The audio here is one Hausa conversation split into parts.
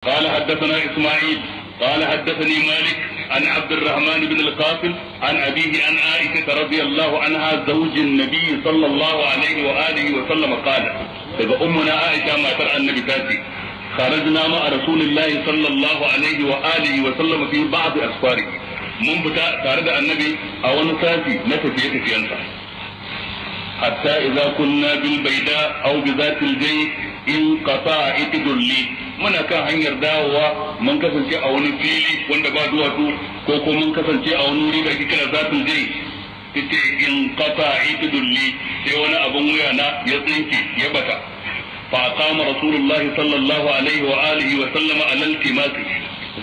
قال حدثنا إسماعيل قال حدثني مالك عن عبد الرحمن بن القاسم عن أبيه عن عائشة رضي الله عنها زوج النبي صلى الله عليه وآله وسلم قال daga أمنا عائشة ما ترى النبي تاتي خرجنا مع رسول الله صلى الله عليه وآله وسلم في بعض أسفاره mun fita tare da annabi a wani sati na tafiye-tafiyensa hatta idza kunna bil baida aw bi zatil jay in qata itidul li muna kan hanyar dawowa mun kasance a wani fili wanda ba duwatsu ko ko mun kasance a wani wuri da ake kira zatul jay tace in qata itidul li sai wani abun wuya na ya tsinke ya bata fa qama rasulullahi sallallahu alaihi wa alihi wa sallama ala iltimasi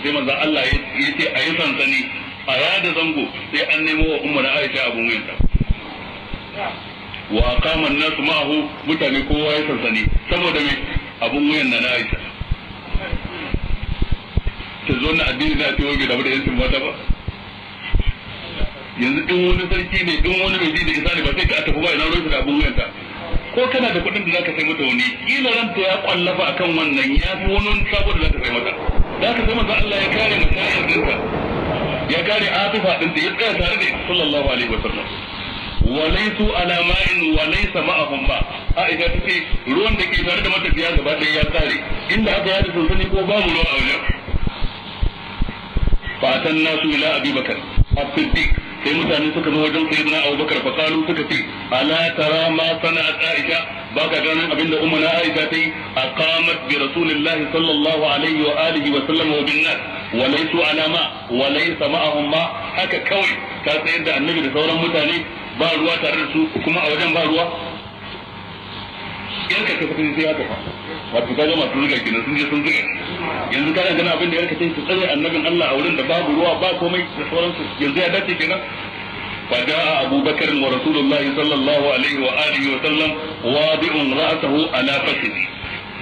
sai manzo Allah yace ayi sansani a yada zango sai an nemo wa umma na Aisha abun wuyanta wa aqama an-nasu ma'ahu mutane kowa ya sansani saboda me abun wuyan na Aisha ta zo na addini da ta yoge da da yancin mata ba yanzu in wani sarki ne in wani mai ji da isa ne ba sai ka tafi ba ina ruwan da abun wuyanta ko kana da kuɗin da zaka sai mata wani kila ranta ya kwallafa akan wannan ya fi wani sabo da zaka sai mata zaka sai manzo Allah ya kare masayar dinka ya kare atifa dinta ya tsaya tare da ita sallallahu alaihi wasallam walaisu ala ma'in walaysa ma'ahum ba Aisha tace ruwan da ke tare da matafiya gaba ɗaya ya kare inda aka yada sansani ko babu ruwa a wajen fatan nasu ila Abi Bakar as-Siddiq sai mutane suka zo wajen sayyidina Abu Bakar fa kalu suka ce ala tara ma sana'at Aisha baka ganin abinda ummu na Aisha ta yi aqamat bi rasulillahi sallallahu alaihi wa alihi wa sallam wa bin nas wa laysu ala ma wa laysa ma'ahum ma haka kawai ta tsayar da annabi da sauran mutane ba ruwa tare da su kuma a wajen ba ruwa yarka ta fita sai haka fa wato kaga masu zuga kenan sun je sun zuga yanzu kana ganin abin da yarka ce su tsare annabin Allah a wurin da babu ruwa ba komai da sauransu yanzu ya dace kenan فجاء أبو بكر ورسول الله صلى الله عليه وآله وسلم واضع رأسه على فخذه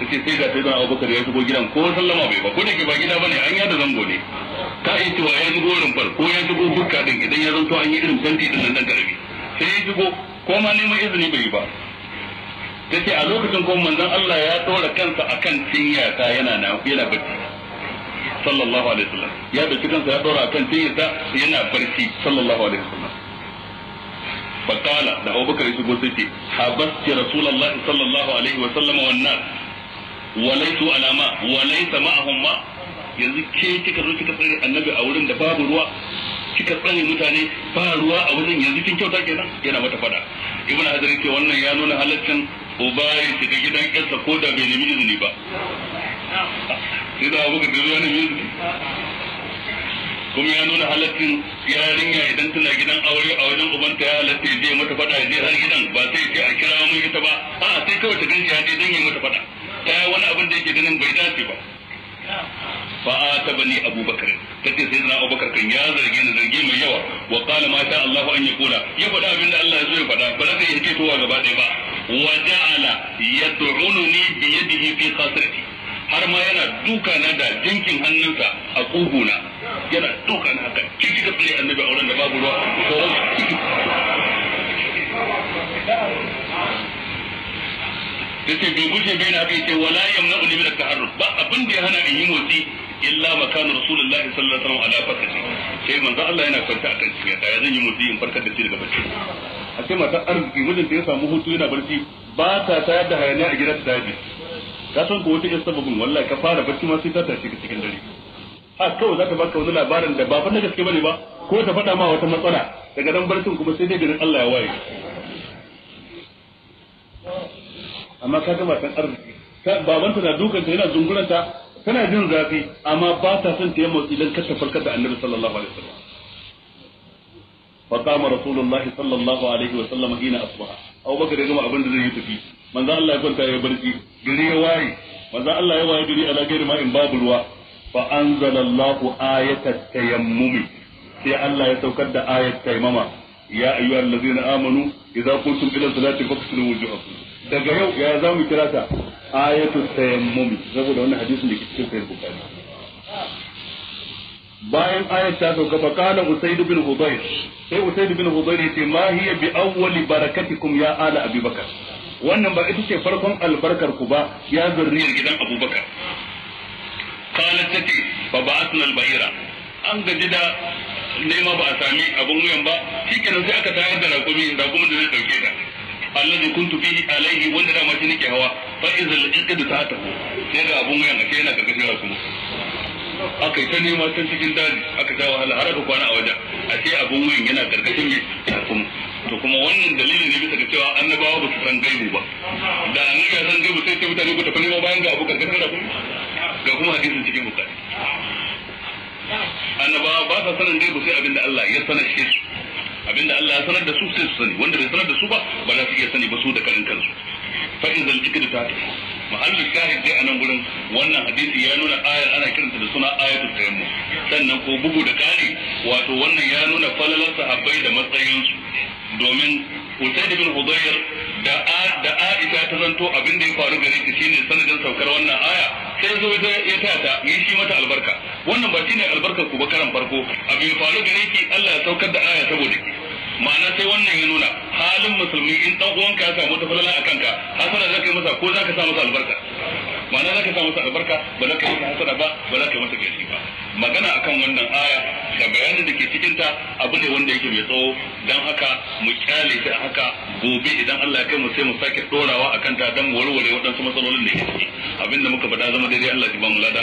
sai sai ga sayyidina Abubakar ya shigo gidan ko sallama bai ba ko da ke ba gida bane an yada zango ne ka yi cewa ya shigo rumfar ko ya shigo bukka din idan ya zanto an yi irin tanti din nan dan karami sai ya shigo ko ma neman izini bai yi ba tace a lokacin ko manzon Allah ya dora kansa akan cinya ta yana na yana barci sallallahu alaihi wasallam ya dauki kansa ya dora akan cinya ta yana barci sallallahu alaihi wasallam faqala da Abubakar ya shigo sai ce habasti rasulullahi sallallahu alaihi wasallam wan nas walaitu ala ma walaysa ma'ahum ma yanzu ke kika zo kika tsare annabi a wurin da babu ruwa kika tsare mutane ba ruwa a wajen yanzu kin kyauta kenan yana mata fada ibnu hajar yace wannan ya nuna halaccin uba ya shiga gidan yarsa ko da bai nemi izini ba sai da abu da zuwa nemi izini kuma ya nuna halaccin yarinya idan tana gidan aure a wajen ubanta ya halatta ya je mata fada ya je har gidan ba sai ya ce a kira mun ita ba a'a sai kawai ta ganshi ya je dan yi mata fada ta yi wani abin da yake ganin bai dace ba fa atabani abubakar tace sai na abubakar kan ya zarge ni zargi mai yawa wa qala ma sha Allahu an yaqula ya faɗa abin da Allah ya so ya faɗa ba za ka yi towa gaba ɗaya ba wa ja'ala yad'ununi bi yadihi fi khasrati har ma yana duka na da jinkin hannunsa a kuguna yana duka na haka kiki ka tsare annabi a wurin da babu ruwa sauran yace bai gushe bai na bai ce wala yamna'u min at-taharruk ba abin da ya hana in yi motsi illa makanu rasulullahi sallallahu alaihi wasallam ala fakati sai manzo Allah yana kwanta akan cikin ta ya zan yi motsi in farkar da shi daga barci a ce matar arziki mijinta ya samu hutu yana barci ba ta tayar da hayaniya a gidan ta daji ka san ko wata yar sababin wallahi ka fara barci ma sai ta tashi ka cikin dare ha kawai za ta baka wani labarin da ba fa na gaske bane ba ko ta faɗa ma wata matsala daga nan barcin kuma sai dai garin Allah ya waye amma ka ga matan arziki babanta na dukanta yana zunguranta tana jin zafi amma ba ta son ta yi motsi don kar ta farkar da annabi sallallahu alaihi wasallam fa qama rasulullah sallallahu alaihi wasallam hina asbaha Abu Bakar ya gama abin da zai yi tafi manzo Allah ya kwanta ya barci gari ya waye manzo Allah ya waye gari ala gairi ma in babu ruwa fa anzalallahu ayatat tayammumi sai Allah ya saukar da ayat tayammama ya ayyuhallazina amanu idza qumtum ila salati faghsilu wujuhakum daga yau ya za mu kira ta ayatu tayammumi saboda wannan hadisin da ke cikin sahih bukhari bayan ayat ta sauka fa qala usayd bin hudayr sai usayd bin hudayr yace ma hiya bi awwali barakatikum ya ala abubakar wannan ba ita ce farkon albarkar ku ba ya zurriyar gidan abubakar. Qalat tati fa ba'athna al-ba'ira, an gaji da nema ba a sami abun wuyan ba, shikenan sai aka tayar da raƙumi, raƙumin da zai dauke ta, allazi kuntu fihi alaihi, wanda dama shi nake hawa, fa izal iqdu tahtahu, sai ga abun wuyan ashe yana karkashin raƙumi. Aka yi ta nema can cikin daji, aka sha wahala har aka kwana a wajen, ashe abun wuyan yana karkashin mai raƙumi. To kuma wannan dalili ne bisa ga cewa annabawa ba su san gaibu ba. Da annabi ya san gaibu sai ce mutane ku tafi nema bayan ga abu karkashin raƙumi, ga kuma hadisin cikin Bukhari. Annabawa ba sa sanin gaibu sai abinda Allah ya sanar shi su, abinda Allah ya sanar da su sai su sani, wanda bai sanar da su ba ba za su iya sani ba su da karin kansu. Fa in zal ikdu ta mahallu shahid dai anan gurin, wannan hadisi ya nuna ayar ana kiranta da suna ayatul tayammum. Sannan ko bugu da kari, wato wannan ya nuna falalar sahabbai da matsayinsu, domin Usaid bin Hudayr da Aisha ta zanto abin da ya faru gare ta shine sanadin saukar wannan aya, sai zo ya taya ta yi shi mata albarka. Wannan ba shine albarkar ku ba karan farko, abin ya faru gare ki Allah ya saukar da aya saboda ki. Ma'ana sai wannan ya nuna halin musulmi, in dan uwanka ya samu ta falala a kanka, hasana zaka yi masa ko zaka sa masa albarka? Ma'ana zaka sa masa albarka, ba za ka yi masa hasada ba, ba za ka yi masa gashi ba. Magana akan wannan aya da bayanin da ke cikin ta abu ne wanda yake mai tsawo, dan haka mu kyale shi a haka. Gobe idan Allah ya kai mu sai mu sake dorawa akan ta dan warware waɗansu matsalolin da ke ciki. Abinda muka faɗa zama daidai, Allah ya ba mu lada.